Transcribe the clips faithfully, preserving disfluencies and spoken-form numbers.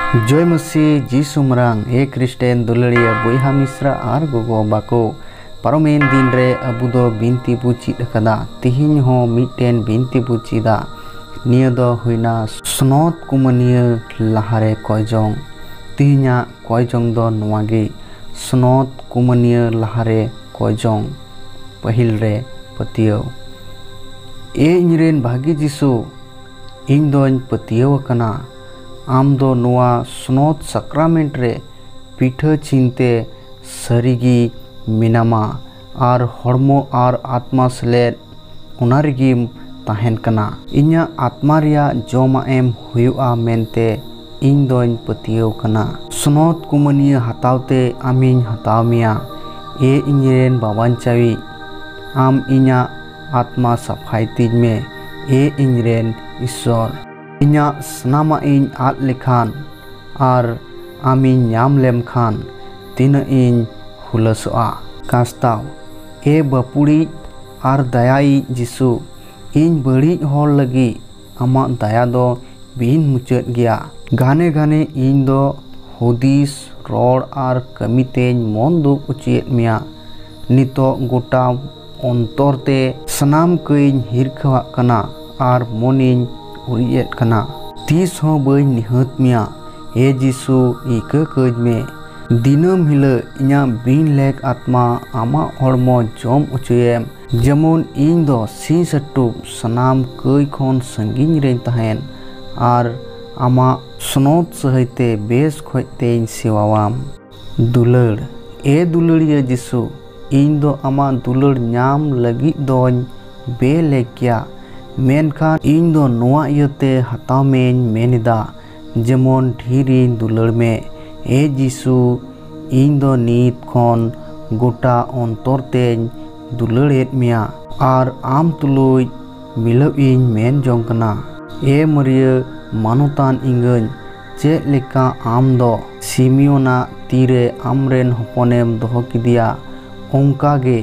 ᱡᱚᱭ ᱢᱟᱹᱥᱤ ᱡᱤᱥᱩ ᱢᱟᱨᱟᱝ᱾ ᱮ ᱠᱷᱨᱤᱥᱴᱮᱱ ᱫᱩᱞᱟᱹᱲᱤᱭᱟᱹ ᱵᱚᱭᱦᱟ ᱢᱤᱥᱨᱟ ᱟᱨ ᱜᱚᱜᱚ ᱵᱟᱠᱚ, ᱯᱟᱨᱚᱢᱮᱱ ᱫᱤᱱ ᱨᱮ ᱟᱵᱚ ᱫᱚ ᱵᱤᱱᱛᱤ ᱵᱚ ᱪᱮᱫ ᱟᱠᱟᱫᱟ᱾ ᱛᱤᱦᱤᱧ ᱦᱚᱸ ᱢᱤᱫᱴᱮᱱ ᱵᱤᱱᱛᱤ ᱵᱚ ᱪᱮᱫᱟ᱾ ᱱᱤᱭᱟᱹ ᱫᱚ ᱦᱩᱭᱱᱟ ᱥᱱᱚᱛ ᱠᱩᱢᱟᱹᱱᱤᱭᱟᱹ ᱞᱟᱦᱟᱨᱮ ᱠᱚᱭᱡᱚᱝ᱾ ᱛᱤᱦᱤᱧᱟᱜ ᱠᱚᱭᱡᱚᱝ ᱫᱚ ᱱᱚᱣᱟ ᱜᱮ, ᱥᱱᱚᱛ ᱠᱩᱢᱟᱹᱱᱤᱭᱟᱹ ᱞᱟᱦᱟᱨᱮ ᱠᱚᱭᱡᱚᱝ᱾ ᱯᱟᱹᱦᱤᱞ ᱨᱮ ᱯᱟᱹᱛᱭᱟᱹᱣ᱾ ᱮ ᱤᱧᱨᱮᱱ ᱵᱷᱟᱹᱜᱤ ᱡᱤᱥᱩ, ᱤᱧ ᱫᱚᱧ ᱯᱟᱹᱛᱭᱟᱹᱣ ᱟᱠᱟᱱᱟ, ᱟᱢ ᱫᱚ ᱱᱚᱣᱟ ᱥᱱᱚᱛ ᱥᱟᱠᱨᱟᱢᱮᱱᱴ ᱨᱮ ᱯᱤᱴᱷᱟᱹ ᱪᱤᱱᱛᱮ ᱥᱟᱹᱨᱤᱜᱮ ᱢᱮᱱᱟᱢᱟ ᱟᱨ ᱦᱚᱲᱢᱚ ᱟᱨ ᱟᱛᱢᱟ ᱥᱮᱞᱮᱫ ᱚᱱᱟ ᱨᱮᱜᱮᱢ ᱛᱟᱦᱮᱱ ᱠᱟᱱᱟ᱾ ᱤᱧᱟᱹᱜ ᱟᱛᱢᱟ ᱨᱮᱭᱟᱜ ᱡᱚᱢᱟᱜ ᱮᱢ ᱦᱩᱭᱩᱜᱼᱟ ᱢᱮᱱᱛᱮ ᱤᱧ ᱫᱚᱧ ᱯᱟᱹᱛᱭᱟᱹᱣ ᱠᱟᱱᱟ᱾ ᱥᱱᱚᱛ ᱠᱩᱢᱟᱹᱱᱤᱭᱟᱹ ᱦᱟᱛᱟᱣ ᱛᱮ ᱟᱢᱤᱧ ᱦᱟᱛᱟᱣ ᱢᱮᱭᱟ᱾ ᱮ ᱤᱧᱨᱮᱱ ᱵᱟᱵᱟᱧᱪᱟᱣᱤᱡ, ᱟᱢ ᱤᱧᱟᱹᱜ ᱟᱛᱢᱟ ᱥᱟᱯᱷᱟᱭ ᱛᱤᱧ ᱢᱮ᱾ ᱮ ᱤᱧᱨᱮᱱ ᱤᱥᱥᱚᱨ, ᱤᱧᱟᱹᱜ ᱥᱟᱱᱟᱢᱟᱜ ᱤᱧ ᱟᱫ ᱞᱮᱠᱷᱟᱱ ᱟᱨ ᱟᱢᱤᱧ ᱧᱟᱢ ᱞᱮᱢ ᱠᱷᱟᱱ ᱛᱤᱱᱟᱹᱜ ᱤᱧ ᱦᱩᱞᱟᱹᱥᱚᱜᱼᱟ᱾ ᱠᱟᱥᱛᱟᱣ᱾ ᱮ ᱵᱟᱹᱯᱩᱲᱤᱡ ᱟᱨ ᱫᱟᱭᱟᱭᱤᱡ ᱡᱤᱥᱩ, ᱤᱧ ᱵᱟᱹᱲᱤᱡ ᱦᱚᱲ ᱞᱟᱹᱜᱤᱫ ᱟᱢᱟᱜ ᱫᱟᱭᱟ ᱫᱚ ᱵᱤᱱ ᱢᱩᱪᱟᱹᱫ ᱜᱮᱭᱟ᱾ ᱜᱷᱟᱱᱮ ᱜᱷᱟᱱᱮ ᱤᱧ ᱫᱚ ᱦᱩᱫᱤᱥ, ᱨᱚᱲ ᱟᱨ ᱠᱟᱹᱢᱤ ᱛᱮᱧ ᱢᱚᱱ ᱫᱩᱠ ᱚᱪᱚᱭᱮᱫ ᱢᱮᱭᱟ᱾ ᱱᱤᱛᱚᱜ ᱜᱚᱴᱟ ᱚᱱᱛᱚᱨ ᱛᱮ ᱥᱟᱱᱟᱢ ᱠᱟᱹᱭᱤᱧ ᱦᱤᱨᱠᱷᱟᱹᱣᱟᱜ ᱠᱟᱱᱟ ᱟᱨ ᱢᱚᱱᱤᱧ ᱩᱨᱤᱡ ᱮᱫ ᱠᱟᱱᱟ᱾ ᱛᱤᱥ ᱦᱚᱸ ᱵᱟᱹᱧ ᱱᱤᱦᱟᱹᱛ ᱢᱮᱭᱟ, ᱮ ᱡᱤᱥᱩ, ᱤᱠᱟᱹ ᱠᱟᱹᱧ ᱢᱮ᱾ ᱫᱤᱱᱟᱹᱢ ᱦᱤᱞᱟᱹᱜ ᱤᱧᱟᱹᱜ ᱵᱤᱱ ᱞᱮᱠ ᱟᱛᱢᱟ ᱟᱢᱟᱜ ᱦᱚᱲᱢᱚ ᱡᱚᱢ ᱚᱪᱚᱭᱮᱢ, ᱡᱮᱢᱚᱱ ᱤᱧ ᱫᱚ ᱥᱤᱧ ᱥᱟᱹᱴᱩᱵ ᱥᱟᱱᱟᱢ ᱠᱟᱹᱭ ᱠᱷᱚᱱ ᱥᱟᱺᱜᱤᱧ ᱨᱮᱧ ᱛᱟᱦᱮᱱ ᱟᱨ ᱟᱢᱟᱜ ᱥᱱᱚᱛ ᱥᱟᱹᱦᱟᱹᱭ ᱛᱮ ᱵᱮᱥ ᱠᱷᱚᱡ ᱛᱮᱧ ᱥᱮᱣᱟᱣᱟᱢ᱾ ᱫᱩᱞᱟᱹᱲ᱾ ᱮ ᱫᱩᱞᱟᱹᱲᱤᱭᱟᱹ ᱡᱤᱥᱩ, ᱤᱧ ᱫᱚ ᱟᱢᱟᱜ ᱫᱩᱞᱟᱹᱲ ᱧᱟᱢ ᱞᱟᱹᱜᱤᱫ ᱫᱚᱧ ᱵᱮᱼᱞᱮᱠ ᱜᱮᱭᱟ, ᱢᱮᱱᱠᱷᱟᱱ ᱤᱧ ᱫᱚ ᱱᱚᱣᱟ ᱤᱭᱟᱹᱛᱮ ᱦᱟᱛᱟᱣ ᱢᱮᱧ ᱢᱮᱱ ᱮᱫᱟ, ᱡᱮᱢᱚᱱ ᱰᱷᱮᱨᱤᱧ ᱫᱩᱞᱟᱹᱲ ᱢᱮ᱾ ᱮ ᱡᱤᱥᱩ, ᱤᱧ ᱫᱚ ᱱᱤᱛ ᱠᱷᱚᱱ ᱜᱚᱴᱟ ᱚᱱᱛᱚᱨ ᱛᱮᱧ ᱫᱩᱞᱟᱹᱲᱮᱫ ᱢᱮᱭᱟ ᱟᱨ ᱟᱢ ᱛᱩᱞᱩᱡ ᱢᱤᱞᱟᱹᱣ ᱤᱧ ᱢᱮᱱ ᱡᱚᱝ ᱠᱟᱱᱟ᱾ ᱮ ᱢᱟᱹᱨᱤᱭᱟᱹ ᱢᱟᱱᱚᱛᱟᱱ ᱤᱝᱜᱟᱹᱧ, ᱪᱮᱫ ᱞᱮᱠᱟ ᱟᱢ ᱫᱚ ᱥᱤᱢᱤᱭᱚᱱᱟᱜ ᱛᱤᱨᱮ ᱟᱢᱨᱮᱱ ᱦᱚᱯᱚᱱᱮᱢ ᱫᱚᱦᱚ ᱠᱮᱫᱮᱭᱟ, ᱚᱱᱠᱟ ᱜᱮ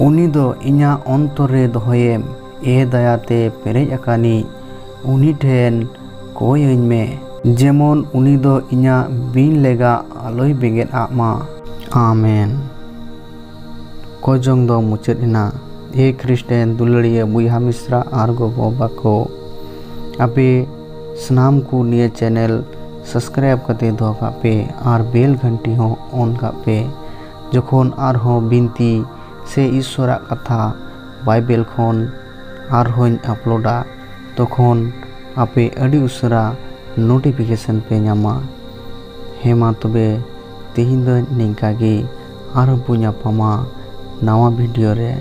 ᱩᱱᱤ ᱫᱚ ᱤᱧᱟᱹᱜ ᱚᱱᱛᱚᱨ ᱨᱮ ᱫᱚᱦᱚᱭᱮᱢ᱾ ᱮ ᱫᱟᱭᱟᱛᱮ ᱯᱮᱨᱮᱡ ᱟᱠᱟᱱᱤᱡ, ᱩᱱᱤ ᱴᱷᱮᱱ ᱠᱚᱭᱟᱹᱧ ᱢᱮ᱾ ᱡᱮᱢᱚᱱ ᱩᱱᱤ ᱫᱚ ᱤᱧᱟᱜ ᱵᱤᱱ ᱞᱮᱜᱟ ᱟᱞᱚᱭ ᱵᱮᱸᱜᱮᱫ ᱟᱜ ᱢᱟ᱾ ᱟᱢᱮᱱ᱾ ᱠᱚᱡᱚᱝ ᱫᱚ ᱢᱩᱪᱟᱹᱫ ᱮᱱᱟ᱾ ᱮ ᱠᱷᱨᱤᱥᱴᱮᱱ ᱫᱩᱞᱟᱹᱲᱤᱭᱟᱹ ᱵᱚᱭᱦᱟ ᱢᱤᱥᱨᱟ ᱟᱨ ᱜᱚᱜᱚ ᱵᱟᱵᱟ ᱠᱚ, ᱟᱯᱮ ᱥᱟᱱᱟᱢ ᱠᱚ ᱱᱤᱭᱟᱹ channel subscribe ᱠᱟᱛᱮ ᱫᱚᱦᱚ ᱠᱟᱜ ᱯᱮ ᱟᱨ bell ᱜᱷᱟᱱᱴᱤ ᱦᱚᱸ on ᱠᱟᱜ ᱯᱮ, ᱡᱚᱠᱷᱚᱱ ᱟᱨᱦᱚᱸ ᱵᱤᱱᱛᱤ ᱥᱮ ᱤᱥᱣᱚᱨᱟᱜ ᱠᱟᱛᱷᱟ ᱵᱟᱭᱵᱮᱞ ᱠᱷᱚᱱ ᱟᱨᱦᱚᱸᱧ uploadᱟ, ᱛᱚᱠᱷᱚᱱ ᱟᱯᱮ ᱟᱹᱰᱤ ᱩᱥᱟᱹᱨᱟ notification ᱯᱮ ᱧᱟᱢᱟ᱾ ᱦᱮᱸ ᱢᱟ ᱛᱚᱵᱮ, ᱛᱮᱦᱮᱧ ᱫᱚ ᱱᱤᱝᱠᱟ ᱜᱮ, ᱟᱨᱦᱚᱸ ᱵᱚ ᱧᱟᱯᱟᱢᱟ ᱱᱟᱣᱟ video ᱨᱮ᱾